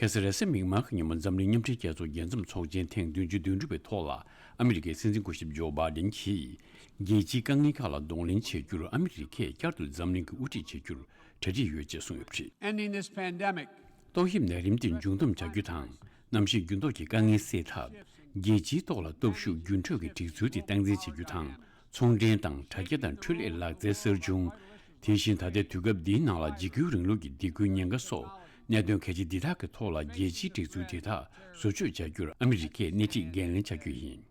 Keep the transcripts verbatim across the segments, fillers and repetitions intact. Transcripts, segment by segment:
ཁ་སང་རེས་གཟའ་མིག་དམར་གྱི་ཉིན་མོ་འཛམ་གླིང་མཉམ་འབྲེལ་རྒྱལ་ཚོགས་རྒྱས་འཛོམས་ཚོགས་ཆེན་ཐེངས་བདུན་ཅུ་དོན་དྲུག་པའི་ཐོག་ལ་ཨ་མི་རི་ཀའི་སྲིད་འཛིན་སྐུ་ཞབས་ཇོ་བྷའི་ཌེན་གྱིས། རྒྱལ་སྤྱིའི་དཀའ་ངལ་ཁག་ལ་གདོང་ལེན་བྱེད་རྒྱུར་ཨ་མི་རི་ཀས་བསྐྱར་དུ་འཛམ་གླིང་གི་དབུ་ཁྲིད་བྱེད་རྒྱུར་གྲ་སྒྲིག་ཡོད་ཅེས་གསུངས་ཡོད་པ་རེད། Ending this pandemic. ཏོག་དབྱིབས་ནད་རིམས་དེ་འབྱུང་སྡོམ་བྱ་རྒྱུ་དང་། གནམ་གཤིས་འགྱུར་ལྡོག་གི་དཀའ་ངལ་སེལ་ཐབས། རྒྱལ་སྤྱིའི་ཐོག་ལ་སྟོབས་ཤུགས་རྒྱུན་འཕྲོད་ཀྱི་སྒྲིག་འཛུགས་དེ་སྟངས་འཛིན་བྱེད་རྒྱུ་དང་། ཚོང་འབྲེལ་དང་དྲ་རྒྱ་དང་འཕྲུལ་ལས་ལག་རྩལ་གསར་བྱུང་། དེ་བཞིན་ད་ལྟའི་དུས་སྐབས་འདིའི་ནང་ལ་འཇིགས་སྐུལ་རིང་ལུགས་ཀྱི་སྡིགས་སྐུལ་ཉེན་ཁ་སོགས་གནད་དོན་གལ་ཆེ་འདི་དག་གི་ཐོག་ལ་རྒྱལ་སྤྱིའི་སྒྲིག་འཛུགས་དེ་དག་བཟོ་བཅོས་བྱ་རྒྱུར་ཨ་མི་རི་ཀས་སྣེ་ཁྲིད་འགན་ལེན་བྱ་རྒྱུ་ཡིན།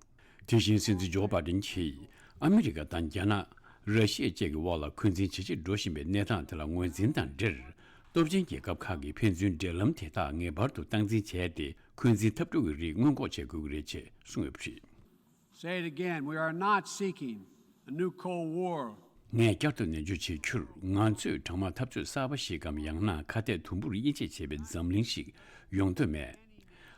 དེ་བཞིན་སྲིད་འཛིན་ཇོ་བྷའི་ཌེན་གྱིས་ཨ་མི་རི་ཀ་དང་རྒྱ་ནག་ར་ཤི་ཡ་བཅས་ཀྱི་དབར་ལ་འཁོན་འཛིན་ཇེ་ཆེར་འགྲོ་བཞིན་པའི་གནས་སྟངས་དེ་ལ་ངོས་འཛིན་དང་འབྲེལ། སྟོབས་ཆེན་རྒྱལ་ཁབ་ཁག་གིས་ཕན་ཚུན་འབྲེལ་ལམ་དེ་དག་ངེས་པར་དུ་སྟངས་འཛིན་བྱས་ཏེ། འཁོན་འཛིན་འཐབ་འཁྲུག་གི་རིགས་སྔོན་འགོག་བྱེད་དགོས་ཀྱི་རེད་ཅེས་གསུངས་ཡོད་པ་རེད། Say it again, we are not seeking a new Cold War. ངས་བསྐྱར་དུ་ནན་བརྗོད་བྱེད་རྒྱུར། ང་ཚོས་གྲང་དམག་འཐབ་རྩོད་གསར་པ་ཞིག་གམ། ཡང་ན་ཁ་གཏད་དུམ་བུར་དབྱེ་འབྱེད་བྱེད་པའི་འཛམ་གླིང་ཞིག་ཡོང་འདོད་མེད།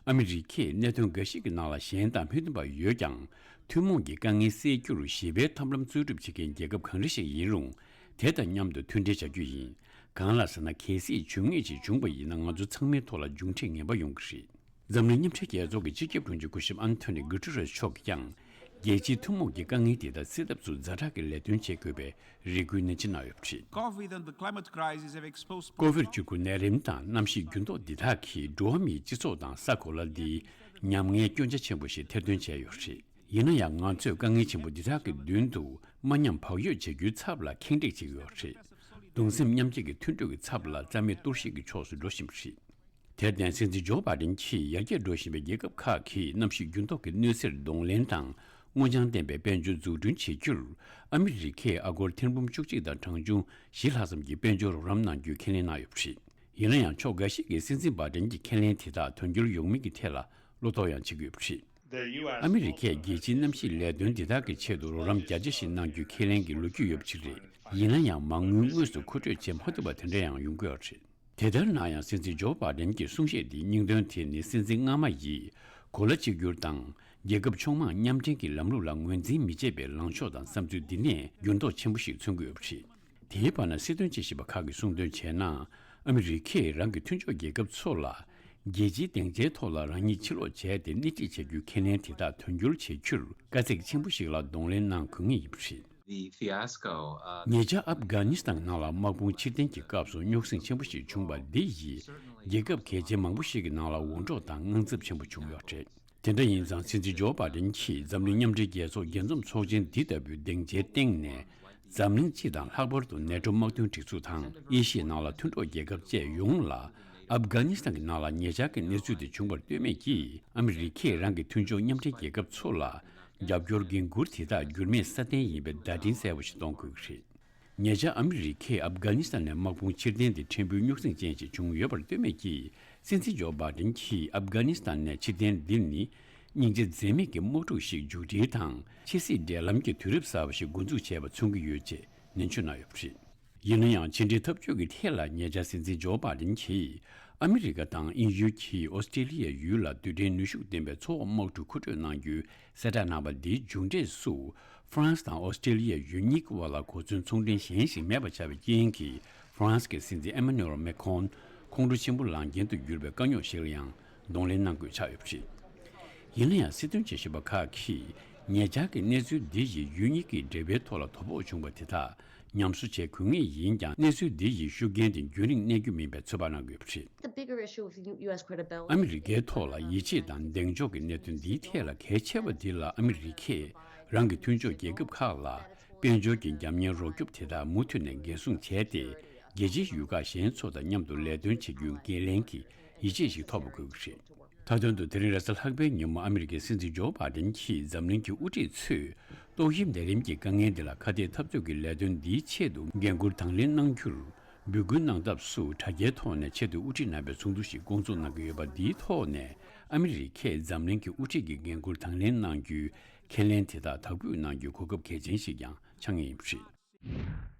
ཨ་མི་རི་ཀས་གནད་དོན་འགའ་ཞིག་གི་ནང་ལ་ཞེན་དང་མི་མཐུན་པ་ཡོད་ཀྱང་། ཐུན་མོང་གི་དཀའ་ངལ་སེལ་རྒྱུར་ཞི་བའི་ཐབས་ལམ་རྩོལ་སྒྲུབ་བྱེད་མཁན་རྒྱལ་ཁབ་གང་རེ་ཞིག་ཡིན་རུང་། དེ་དང་མཉམ་དུ་མཐུན་འབྲེལ་བྱ་རྒྱུ་ཡིན། གང་ལ་ཟེར་ན། གལ་སྲིད་བྱུས་ངེས་ཅིག་བྱུང་བ་ཡིན་ན། ང་ཚོ་ཚང་མའི་ཐོག་ལ་མཇུག་འབྲས་ངན་པ་ཡོང་གི་རེད། འཛམ་གླིང་མཉམ་འབྲེལ་རྒྱལ་ཚོགས་ཀྱི་སྤྱི་ཁྱབ་དྲུང་ཆེ་སྐུ་ཞབས་ཨན་ཐོ་ནི་གུ་ཏུ་རེ་སི་མཆོག་གིས་ཀྱང་། རྒྱལ་སྤྱིའི་ཐུན་མོང་གི་དཀའ་ངལ་དེ་དག་སེལ་ཐབས་སུ་ཛ་དྲག་གི་ལས་དོན་བྱེད་དགོས་པའི་རེ་སྐུལ་ནན་ཆེ་གནང་ཡོད་པ་རེད། COVID and the climate crisis have exposed ཀོ་བིཌ་བཅུ་དགུ་ནད་རིམས་དང་གནམ་གཤིས་འགྱུར་ལྡོག་འདི་དག་གིས་འགྲོ་བ་མིའི་སྤྱི་ཚོགས་དང་ས་གོ་ལ་འདིའི་ཉམ་ངའི་སྐྱོན་ཆ་ཆེན་པོ་ཞིག་ཐེར་འདོན་བྱས་ཡོད་པ་རེད། ཡིན་ན་ཡང་། ང་ཚོས་དཀའ་ངལ་ཆེན་པོ་འདི་དག་གི་མདུན་དུ་མ་ཉམས་བག་ཡོད་བྱེད་རྒྱུའི་ཚབ་ལ་ཁེངས་དྲེགས་བྱེད་ཀྱི་ཡོད་པ་རེད། གདུང་སེམས་མཉམ་སྐྱེད་ཀྱི་མཐུན་གྲོས་ཀྱི་ཚབ་ལ་རྩ་མེད་གཏོར་བཤིག་གི་ཕྱོགས་སུ་འགྲོ་བཞིན་པ་རེད། དེར་བརྟེན། སྲིད་འཛིན་ཇོ་བྷའི་ཌེན་གྱིས་ཡར་རྒྱས་འགྲོ་བཞིན་པའི་རྒྱལ་ཁབ་ཁག་གིས་གནམ་གཤིས་འགྱུར་ལྡོག་གི་གནོད་འཚེར་གདོང་ལེན་དང་སྔོ་ལྗང་ལྡན་པའི་དཔལ་འབྱོར་འཛུགས་སྐྲུན་བྱེད་རྒྱུར། ཨ་མི་རི་ཀས་ཨ་སྒོར་ཐེར་འབུམ་བཅུ་གཅིག་དང་གྲངས་ཆུང་བཞི་ལྷག་ཙམ་གྱི་དཔལ་འབྱོར་རོགས་རམ་གནང་རྒྱུའི་ཁས་ལེན་གནང་ཡོད་པ་རེད། ཡིན་ན་ཡང་། ཕྱོགས་འགའ་ཞིག་གིས་སྲིད་འཛིན་བྷའི་ཌེན་གྱི་ཁས་ལེན་དེ་དག་དོན་འཁྱོལ་ཡོང་མིན་གྱི་ཐད་ལ་བློ་དོགས་ཡང་བྱེད་ཀྱི་ཡོད་པ་རེད། ཨ་མི་རི་ཀས་རྒྱལ་སྤྱིའི་གནམ་གཤིས་ལས་དོན་འདི་དག་གི་ཆེད་དུ་རོགས་རམ་བརྒྱ་ཆ་བཞི་གནང་རྒྱུའི་ཁས་ལེན་གྱི་ལོ་རྒྱུས་ཡོད་པ་ཞིག་རེད། ཡིན་ན་ཡང་། མ་དངུལ་དངོས་སུ་མཁོ་སྤྲོད་བྱེད་མ་ཐུབ་པ་དེ་འདྲ་ཡང་ཡོང་གི་ཡོད་རེད། དེ་ལྟར་ན་ཡང་། སྲིད་འཛིན་ཇོ་བྷའི་ཌེན་གྱི་གསུང་བཤད་འདིའི་སྙིང་དོན་དེ་ནི། སྲིད་འཛིན་སྔ་མ་ཡིས་གོ་ལ་གཅིག་གྱུར་དང་རྒྱལ་ཁབ་ཕྱོགས་མང་མཉམ་འབྲེལ་གྱི་ལམ་ལུགས་ལ་ངོས་འཛིན་མི་བྱེད་པའི་ལངས་ཕྱོགས་དང་བསམ་ཚུལ་འདི་ནས་འགྱུར་ལྡོག་ཆེན་པོ་ཞིག་མཚོན་གྱི་ཡོད་པ་རེད། དེའི་བར་ན། སྲིད་དོན་དཔྱད་ཞིབ་པ་ཁག་གིས་གསུངས་དོན་བྱས་ན། ཨ་མི་རི་ཀས་རང་གི་མཐུན་ཕྱོགས་རྒྱལ་ཁབ་ཚོ་ལ་རྒྱལ་སྤྱིའི་སྡིངས་ཆའི་ཐོག་ལ་རང་ཉིད་ཕྱིར་ལོག་བྱས་ཏེ་སྣེ་ཁྲིད་བྱ་རྒྱུའི་ཁས་ལེན་དེ་དག་དོན་འཁྱོལ་བྱེད་རྒྱུར་དཀའ་ཚེགས་ཆེན་པོ་ཞིག་ལ་གདོང་ལེན་གནང་དགོས་ངེས་ཡིན་པ་རེད། The fiasco of ཉེ་ཆར་ཨབ་གྷ་ནི་སི་ཐན་ནང་ལ་དམག་དཔུང་ཕྱིར་འཐེན་གྱི་སྐབས་སུ་རྙོག་ཟིང་ཆེན་པོ་ཞིག་བྱུང་བ་འདི་ཡིས། རྒྱལ་ཁབ་གལ་ཆེན་མང་པོ་ཞིག་གི་ནང་ལ་འུར་སྒྲོག་དང་དངངས་འཚབ་ཆེན་པོ་བྱུང་ཡོད་རེད། དེ་འདྲ་ཡིན་ཙང་། སྲིད་འཛིན་ཇོ་བྷའི་ཌེན་གྱིས་འཛམ་གླིང་མཉམ་འབྲེལ་རྒྱལ་ཚོགས་རྒྱས་འཛོམས་ཚོགས་ཆེན་འདི་ལྟ་བུའི་སྡིངས་ཆའི་སྟེང་ནས། འཛམ་གླིང་སྤྱི་དང་། ལྷག་པར་དུ་ནེ་ཊོ་དམག་དོན་སྒྲིག་འཛུགས་དང་། ཨེ་ཤི་ཡའི་ནང་ལ་མཐུན་གྲོགས་རྒྱལ་ཁབ་བཅས་ཡོངས་ལ། ཨབ་གྷ་ནི་སི་ཐན་གྱི་ནང་ལ་ཉེ་ཆར་གྱི་གནས་ཚུལ་དེ་བྱུང་བར་ལྟོས་མེད་ཀྱིས། ཨ་མི་རི་ཀས་རང་གི་མཐུན་ཕྱོགས་མཉམ་འབྲེལ་རྒྱལ་ཁབ་ཚོ་ལ་རྒྱབ་སྐྱོར་འགན་འཁུར་དེ་དག་འགྱུར་མེད་སྲ་བརྟན་ཡིན་པའི་བརྡ་འཕྲིན་གསལ་པོ་ཞིག་གཏོང་དགོས་ཀྱི་རེད། ཉེ་ཆར་ཨ་མི་རི་ཀས་ཨབ་གྷ་ནི་སི་ཐན་ནས་དམག་དཔུང་ཕྱིར་འཐེན་དེ་ཕྲན་བུའི་རྙོག་ཟིང་ཅན་ཞིག་བྱུང་ཡོད་པར་ལྟོས་མེད་ཀྱིས། སྲིད་འཛིན་ཇོ་བྷའི་ཌེན་གྱིས་ཨབ་གྷ་ནི་སི་ཐན་ནས་ཕྱིར་འཐེན་འདི་ནི། སྙིང་རྗེ་འཛེམ་མེད་ཀྱི་དམག་འཁྲུག་ཞིག་མཇུག་སྒྲིལ་དང་། ཕྱི་སྲིད་འབྲེལ་ལམ་གྱི་དུས་རབས་གསར་པ་ཞིག་འགོ་འཛུགས་བྱས་པ་མཚོན་གྱི་ཡོད་ཅེས་ནན་བརྗོད་གནང་ཡོད་པ་རེད། ཡིན་ན་ཡང་། ཕྱི་འབྲེལ་འཐབ་ཇུས་ཀྱི་ཐད་ལ་ཉེ་ཆར་སྲིད་འཛིན་ཇོ་བྷའི་ཌེན་གྱིས། ཨ་མི་རི་ཀ་དང་དབྱིན་ཡུལ་གྱིས་ཨོ་སི་ཀྲེ་ལི་ཡའི་ཡུལ་ལ་རྡུལ་ཕྲན་ནུས་ཤུགས་ལྡན་པའི་མཚོ་འོག་དམག་འཁྲུག་མཁོ་སྤྲོད་གནང་རྒྱུའི་གསལ་བསྒྲགས་གནང་བ་འདིའི་མཇུག་འབྲས་སུ། ཧྥ་རན་སི་དང་ཨོ་སི་ཀྲེ་ལི་ཡའི་ཡུལ་གཉིས་ཀྱི་དབར་ལ་གོ་མཚོན་ཚོང་འབྲེལ་གཞན་ཞིག་མེད་པ་ཆགས་པའི་རྐྱེན་གྱིས། ཧྥ་རན་སི་གི་སྲིད་འཛིན་ཨེ་མ་ནུ་ཨེལ་མེ་ཁོན་ཁོང་ཁྲོ་ཆེན་པོ་ལངས་རྐྱེན་དུ་གྱུར་པའི་དཀའ་རྙོག་ཞིག་ལ་ཡང་གདོང་ལེན་གནང་དགོས་ཆགས་ཡོད་པ་རེད། ཡིན་ན་ཡང་། སྲིད་དོན་དཔྱད་ཞིབ་པ་ཁག་གིས་ཉེ་ཆར་གྱི་གནས་ཚུལ་འདི་ཡིས་ཡུལ་གཉིས་ཀྱི་འབྲེལ་བའི་ཐོག་ལ་དོ་ཕོག་བྱུང་བ་དེ་དག་ཉམས་གསོ་བྱེད་དགོས་ངེས་ཡིན་ཀྱང་། གནས་ཚུལ་འདི་ཡི་ཤུགས་རྐྱེན་དེ་རྒྱུན་རིང་གནས་རྒྱུ་མིན་པའི་ཚོད་དཔག་གནང་དགོས་པ་རེད། The bigger issue with U S credibility. ཨ་མི་རི་ཀའི་ཐོག་ལ་ཡིད་ཆེས་དང་གདེང་འཇོག་གི་གནད་དོན་འདིའི་ཐད་ལ་གལ་ཆེ་བ་འདི་ལ། ཨ་མི་རི་ཀས་རང་གི་མཐུན་ཕྱོགས་རྒྱལ་ཁབ་ཁག་ལ་དཔལ་འབྱོར་གྱི་རྒྱབ་གཉེར་རོགས་སྐྱོབ་དེ་དག་མུ་མཐུད་ནས་འགན་སྲུང་བྱས་ཏེ། རྒྱལ་སྤྱིའི་ཡུལ་ཁག་གཞན་ཚོ་དང་མཉམ་དུ་ལས་དོན་བྱེད་རྒྱུའི་འགན་ལེན་གྱི་ཡིད་ཆེས་ཤིག་ཐོབ་པ་དགོས་ཀྱི་རེད། མཐའ་དོན་དུ། དེ་རིང་རེས་གཟའ་ལྷག་པའི་ཉིན་མོ་ཨ་མི་རི་ཀའི་སྲིད་འཛིན་ཇོ་བྷའི་ཌེན་གྱིས་འཛམ་གླིང་གི་དབུ་ཁྲིད་ཚོས་ཏོག་དབྱིབས་ནད་རིམས་ཀྱི་དཀའ་ངལ་འདི་ལ་ཁ་གཏད་འཐབ་རྩོད་ཀྱི་ལས་དོན་འདིའི་ཆེད་དུ་འགན་འཁུར་དང་ལེན་གནང་རྒྱུར་འབོད་སྐུལ་གནང་ཐབས་སུ། དྲ་རྒྱའི་ཐོག་ནས་ཆེད་དུ་དབུ་ཁྲིད་གནང་བའི་ཚོགས་འདུ་ཞིག་བསྐོང་ཚོགས་གནང་གི་ཡོད་པ་འདིའི་ཐོག་ནས། ཨ་མི་རི་ཀས་འཛམ་གླིང་གི་དབུ་ཁྲིད་ཀྱི་འགན་འཁུར་དང་ལེན་གནང་རྒྱུའི་ཁས་ལེན་དེ་དག་དག་འབུད་གནང་རྒྱུའི་གོ་སྐབས་གལ་ཆེན་ཞིག་ཀྱང་ཆགས་ངེས་ཡིན་པ་རེད།